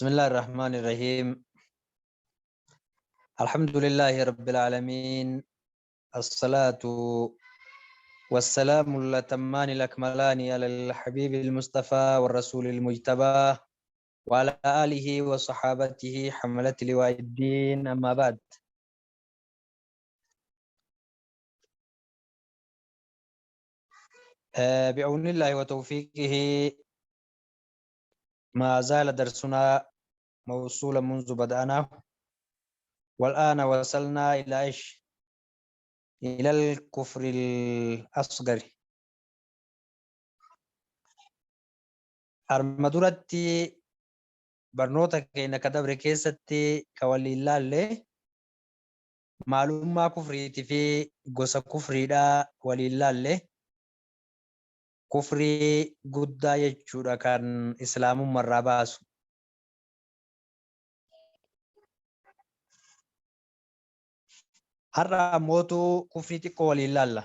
بسم الله الرحمن الرحيم. الحمد لله رب العالمين، الصلاة والسلام الأتمان الأكملان على الحبيب المصطفى والرسول المجتبى وعلى آله وصحابته حملة لواء الدين. أما بعد، بعون الله وتوفيقه ما زال درسنا موصولا منذ بدأناه، والآن وصلنا إلى إيش؟ إلى الكفر الأصغر. Arma duratti barnoota keenya ka dabre keessatti ka waliin laalle maalummaa kufriitii fi gosa kufriidhaa waliin laalle. Kufrii guddaa jechuudha kan islaamummarraa baasu. Har'a ammootu kufrii xiqqoo waliin laalla.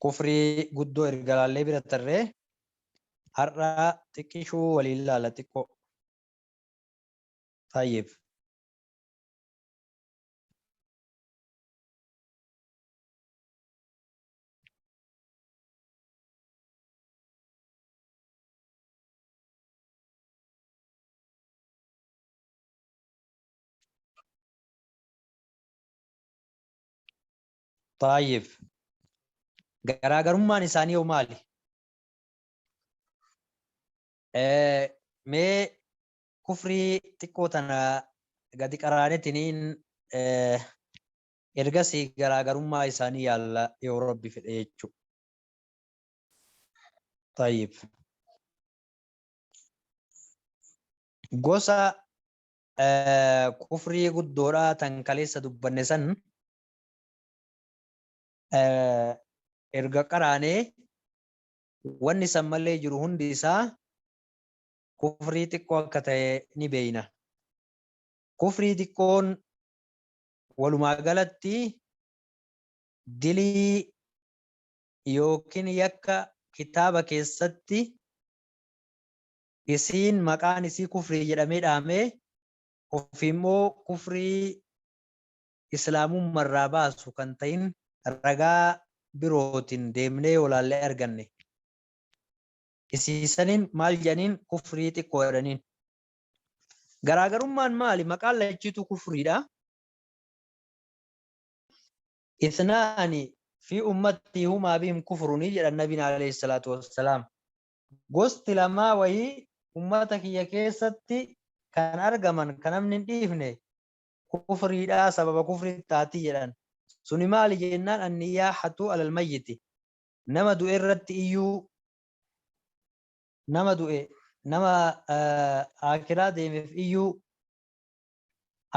Kufrii guddoo erga laallee bira tarree har'a xiqqishuu waliin laalla xiqqoo. Tayyib. Tayyib. Garaagarummaan isaanii hoo maali? Mee kufrii xiqqoo tana gadi qaraanetiniin ergasii garaagarummaa isaanii yaalla yoo Rabbi fedhe jechuudha. Tayyib. Gosa kufrii guddoodhaa tan kaleessa dubbanne san erga qaraanee wanni san malee jiru hundi isaa kufrii xiqqoo akka ta'e ni beeyna. Kufrii xiqqoon walumaa galatti dilii yookiin yakka kitaaba keessatti isiin maqaan isii kufrii jedhamee dhaamee ofii immoo kufrii islaamummarraa baasu kan ta'in ragaa birootiin deemnee yoo laallee arganne. Isiisaniin maal jedhaniin? Kufrii xiqqoo jedhaniin. Garaagarummaan maali? Maqaan lachiitu kufriidha. Ithnaani fi ummattii humaa bihim kufruni jedhan nabiin alayhi salaatu wassalaam. Gosti lamaa wayii ummata kiyya keessatti kan argaman kan namni hin dhiifne kufriidha, sababa kufrii taati jedhan. Suni maali jennaan, anniyaahatu alal mayyiti. Nama du'e irratti iyyuu, nama du'e, nama aakiraa deemeef iyyuu,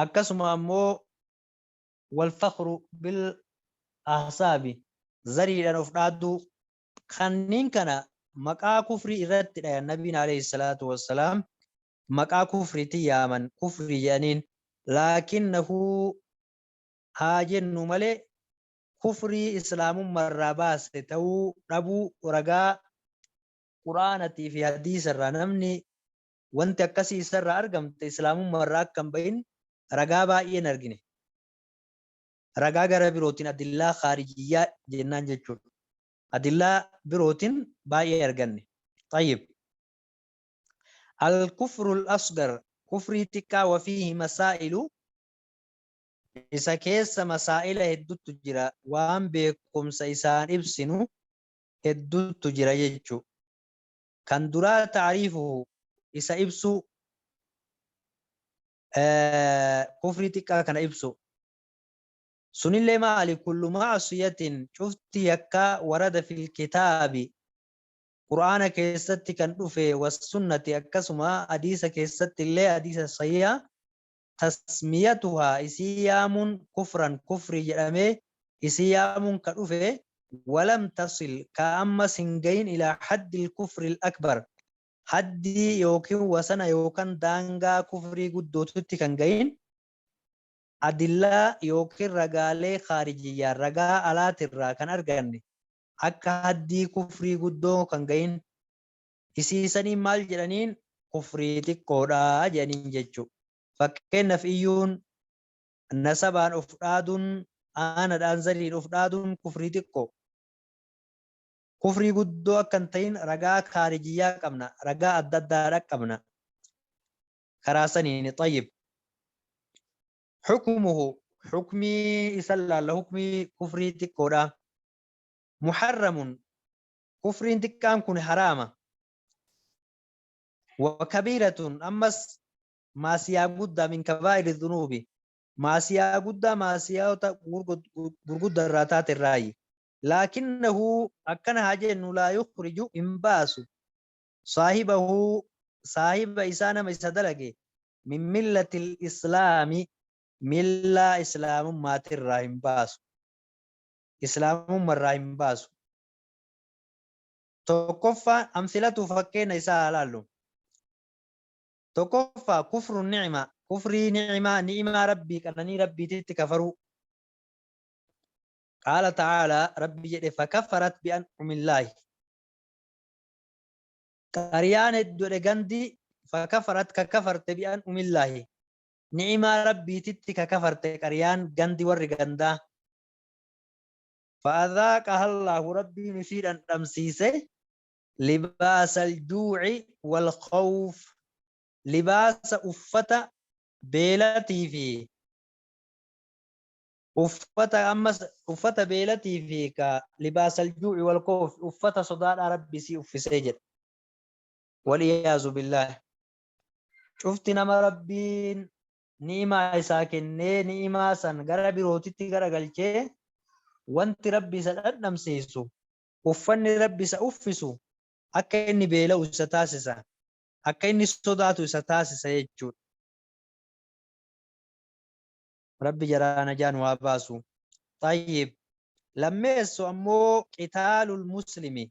akkasuma ammoo wal fakhru bil ahsaabi, zariidhaan of dhaaduu. Kanniin kana maqaa kufrii irratti dhayan nabiin alayhi salaatu wassalaam, maqaa kufriitti yaaman, kufrii jedhaniin. Laakinnahu haa jennu malee kufrii islaamummarraa baase ta'uu dhabuu ragaa qur'aanatii fi hadiisarraa, namni wanti akkasii isarraa argamte islaamummarraa akka hin bahin ragaa baay'een argine. Ragaa gara birootiin, adillaa khaarijiyyaa jennaan jechuudha. Adillaa birootiin baay'ee arganne. Tayyib. Al-kufrul asgar, kufrii xiqqaa, wafiihi masaa'ilu, isa keessa masaa'ila hedduttu jira, waan beekumsa isaan ibsinu hedduttu jira jechu. Kan duraa ta'riifuhu, isa ibsuu, kufrii xiqqaa kana ibsu. Sunillee maali? Kullu ma'asiyatin, cufti yakkaa, warada fil kitaabi, qur'aana keessatti kan dhufe, wassunnati, akkasuma hadiisa keessatti illee, hadiisa sahiha, tasmiyatuhaa, isii yaamuun, kufran, kufrii jedhamee isii yaamuun ka dhufe, walam tasil, ka ammas hin gahin, ilaa haddil kufril akbar, haddii yookiin wasana yookaan daangaa kufrii guddootutti kan gahin, adillaa yookiin ragaalee khaarijiyyaa, ragaa alaatirraa kan arganne, akka haddii kufrii guddoo kan gahin. Isiisaniin maal jedhaniin kufrii xiqqoodha jedhaniin jechuudha. Fakkeenyaaf iyyuun nasabaan of dhaaduun aanadhaan zariin of dhaaduun kufrii xiqqoo. Kufrii guddoo akka hin ta'in ragaa kaarijiyyaa qabna, ragaa adda addaadha qabna. Karaa saniin xayyib. Hukmuhu hukmii isa laalla hukmii kufrii xiqqoodha. Muharramun kufriin xiqqaan kun haraama. Wa kabiiratun ammas maasiyaa guddaa min kabaa'iri dhunuubi maasiyaa guddaa maasiyaota gurguddaa irraa taate irraayi. Laakinnahu akkana haa jennu laa yukhriju hin baasu saahibahu saahiba isaa nama isa dalage min millatil islaami millaa islaamummaatirraa hin baasu. Islaamummarraa hin baasu. Tokkoffaa amsilatu fakkeenya isaa haa laallu. Tokkoffaa kufru ni'ima kufrii ni'imaa ni'imaa rabbii qananii rabbiititti kafaruu. Qaala ta'aalaa rabbi jedhe fakafarat bi'an'umillaahi. Qariyaan hedduudha gandi fakafarat kakafarte bi'an'umillaahi. Ni'imaa rabbiititti kakafarte qariyaan gandi warri gandaa. Fa'adhaaqaha Allaahu rabbiin isii dhandhamsiise libaasal juuci wal khawf libaasa uffata beelatii fi uffata ammas uffata beelatii fi ka libaasal juuci wal khawf uffata sodaadhaa rabbi isii uffisee jedha. Waliyaazu billaah. Cufti nama rabbiin ni'imaa isaa kennee ni'imaa san gara birootitti garagalchee wanti rabbi isa dhandhamsiisu uffanni rabbi isa uffisu akka inni beela'u isa taasisa akka inni sodaatu isa taasisa jechuudha. Rabbi jaraa najaa nu haa baasu. Tayyib. Lammeessu ammoo qitaalul muslimi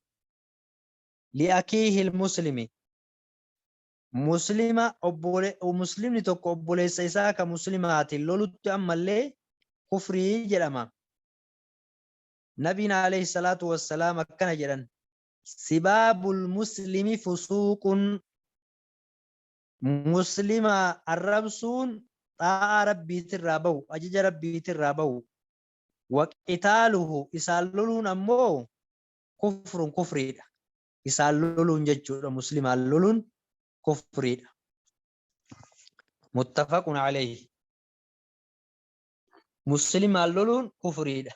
li'akiihil muslimi. Muslima obbole muslimni tokko obboleessa isaa ka muslimaatiin lolutti ammallee kufrii jedhama. Nabiin alayhi salaatu wassalaam akkana jedhan sibaabul muslimi fusuuqun muslima arrabsuun xaa'aa rabbiitirraa bahu ajaja rabbiitirraa bahu wa qitaaluhu isaan loluun ammoo kufrun kufriidha. Isaan loluun jechuudha muslimaan loluun kufriidha. Muttafaqun alayhi. Muslimaan loluun kufriidha.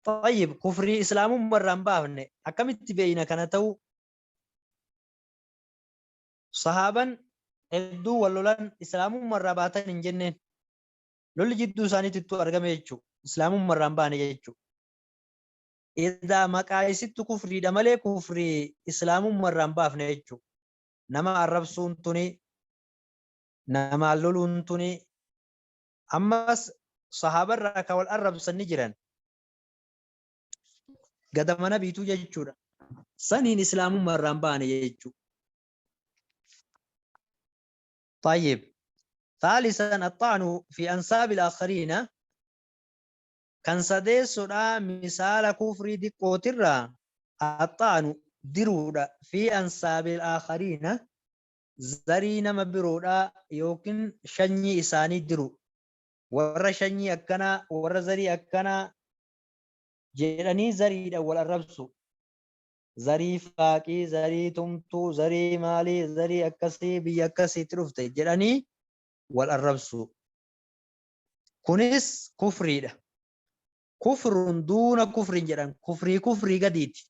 Tayyib kufrii islaamummaa irraa hin baafne akkamitti beeyna kana ta'uu sahaaban hedduu wal lolan islaamummaa irraa baatan hin jenneen lolli jidduu isaaniitittuu argame jechuudha. Islaamummaa irraa hin baane jechuudha. Edaa maqaa isittu kufriidha malee kufrii islaamumma irraa hin baafne jechu. Nama arrabsuun tuni, namaan loluun tuni, ammas sahaabarraa ka wal arrabsan ni jiran. Gadama nabiituu jechuudha. Saniin islaamumma irraa hin baane jechu. طيب ثالثا الطعن في أنساب الآخرين Kan sadeessodhaa misaala kufrii diqqootirraa axxaanu diruudha fi ansaabil aakhariina zarii nama biroodhaa yookiin shanyii isaanii diru warra shanyii akkanaa warra zarii akkanaa jedhanii zariidhaan wal arrabsu zarii faaqii zarii tumtuu zarii maalii zarii akkasii biyya akkasiitti dhufte jedhanii wal arrabsu. Kunis kufriidha. Kufrun duuna kufrin jedhan kufrii kufrii gadiiti.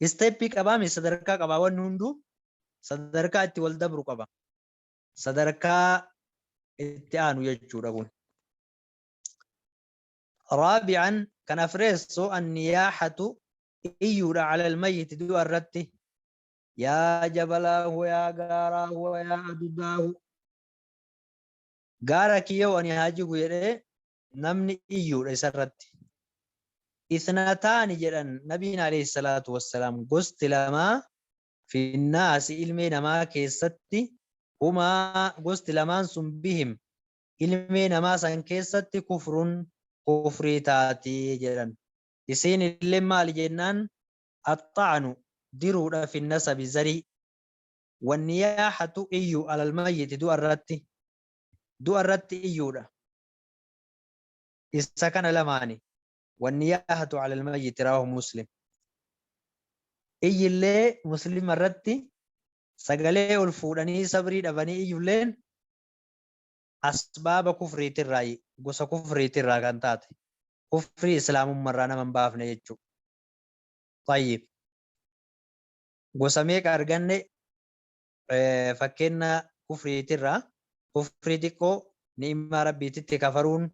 Isteeppii qabaami sadarkaa qabaa wanni hunduu sadarkaa itti wal dabru qaba. Sadarkaa itti aanu jechuudha kun. Raabi'an kan afreessu anniyaaxatu iyyuudha alal mayyiti du'a irratti. Yaa jabalaahu yaa gaaraahu yaa adudaahu Gaara kiyyoo ani haa jigu jedhee namni iyyuudha isarratti. Ithnataani jedhan nabiin alayhi salaatu wassalaam gosti lamaa finnaasi ilmee namaa keessatti humaa gosti lamaan sun bihim ilmee namaa san keessatti kufrun kufrii taati jedhan. Isiin illee maali jennaan axxa'anu diruudha fi nasabi zarii. Wanniyaaxatu iyyu alal mayyiti du'a irratti du'a irratti iyyuudha. Isa kana lamaani. Wanniyaahatu alal mayyiti rawaahu Muslim. Iyyillee muslima irratti sagalee ol fuudhanii sabrii dhabanii iyyulleen asbaaba kufriitirraayi, gosa kufriitirraa kan taate. Kufrii islaamummarraa nama hin baafne jechuudha. Tayyib. Gosa meeqa arganne? Fakkeenna kufriitirraa kufrii xiqqoo ni'imaa Rabbiititti kafaruun,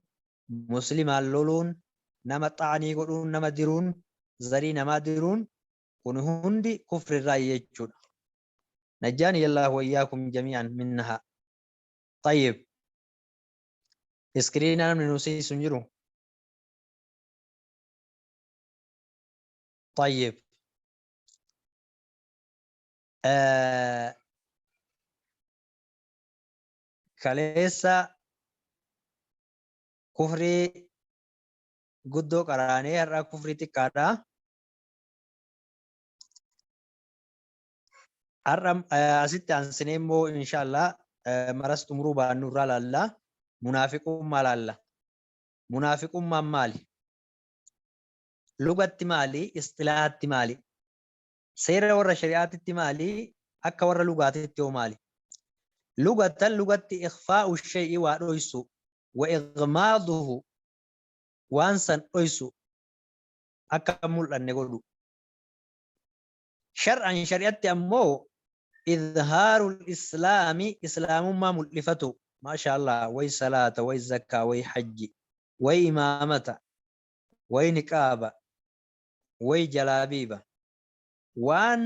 muslimaan loluun, nama xaanii godhuun, nama diruun, zarii namaa diruun kun hundi kufrirraayi jechuudha. Najjaani Allaahu wa iyyaakum jamii'an minnahaa. Tayyib. Iskiriina namni nu siisu hin jiru. Tayyib. Kaleessa kufrii guddoo qaraanee har'a kufrii xiqqaadha. Har'a asitti aansinee immoo inshaallah maras xumuruu baannu irraa laalla. Munaafiqummaa laalla. Munaafiqummaan maali? Lugatti maali? Isxilaahatti maali? Seera warra shari'aatitti maali? Akka warra lugaatitti hoo maali? Lugatan lugatti ikhfaa'u shay'i waa dhoysu wa ighmaaduhu waan san dhoysu akka hin mul'anne godhu. Shar'an shari'atti ammoo idhaarul islaami islaamummaa mul'ifatu. Maasha Allah way salaata way zakkaa way hajji way imaamata way niqaaba way jalaabiiba waan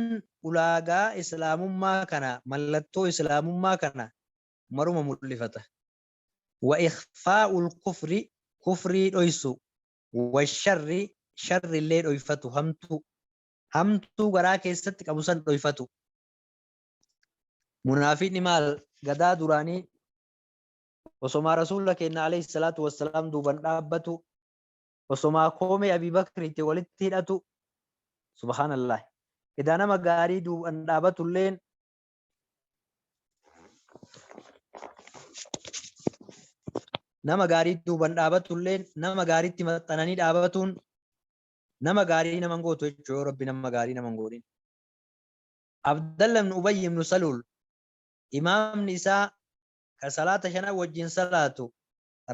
ulaagaa islaamummaa kana mallattoo islaamummaa kana maruma mul'ifata. Wa ikhfaa'ul kufri kufrii dhoysu wa sharri sharrillee dhoyfatu hamtuu hamtuu garaa keessatti qabu san dhoyfatu. Munaafiqni maal gadaa duraanii osomaa rasuula keenna alayhi salaatu wassalaam duuban dhaabbatu osomaa koomee Abii Bakriitti walitti hidhatu subhaanallah edaa nama gaarii duuban dhaabatulleen nama gaarii duuban dhaabatulleen nama gaariitti maxxananii dhaabatuun nama gaarii nama hin gootu jechuudha yoo rabbi nama gaarii nama hin godhin. Abdalla ibn Ubayy ibn Saluul imaamni isaa ka salaata shanan wajjin salaatu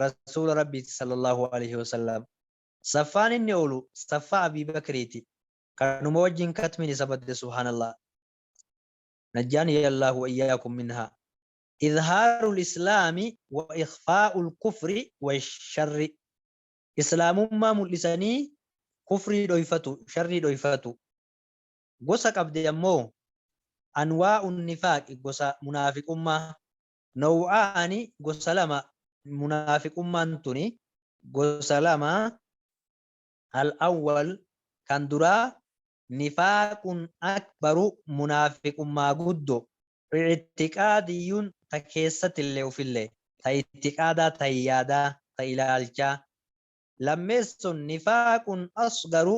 rasuula rabbiiti sallallahu alaihi wasallam. Saffaan inni oolu saffaa Abii Bakriiti. Kanuma wajjin katmiin isa badde subhaanallah. Najjaani Allahu wa iyyakum minhaa. Idhaarul islaami wa ikhfaa'ul kufri wa sharri. Islaamummaa mul'isanii kufrii dhoyfatu, sharrii dhoyfatu. Gosa qabdi ammoo anwaa'un nifaaqi gosa munaafiqummaa. Naw'aani gosa lama munaafiqummaan tuni gosa lama al-awwal kan duraa nifaaqun akbaru munaafiqummaa guddo i'tiqaadiyyun ta keessatille ufille ta i'tiqaadaa ta yaadaa ta ilaalchaa lammeesson nifaaqun asgaru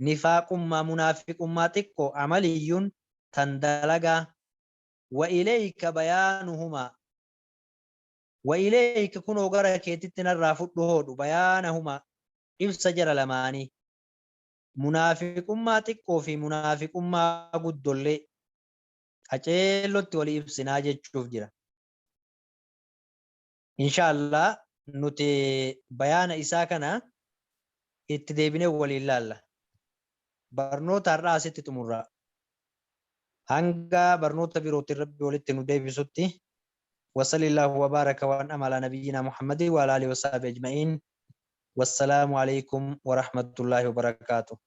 nifaaqummaa munaafiqummaa xiqqo amaliyyun tan dalagaa Wa ilayka bayaanuhumaa Wa ilayka kunoo gara keetitti narraa fudhu hoodhu bayaanahumaa ibsa jara lamaanii munaafiqummaa xiqqoo fi munaafiqummaa guddollee qaceellotti walii ibsinaa jechuuf jira. Inshaa Allah nuti bayaana isaa kana itti deebinee waliin laalla. Barnoota har'aa asitti xumurra. Hanga barnoota birootiin Rabbi walitti nu deebisutti wasalillahu wabaaraka waan amala nabiyyina Muhammadin wa ala alihi wa sahbihi ajma'iin. Wassalaamu alaikum wa rahmatullahi wa barakaatuh.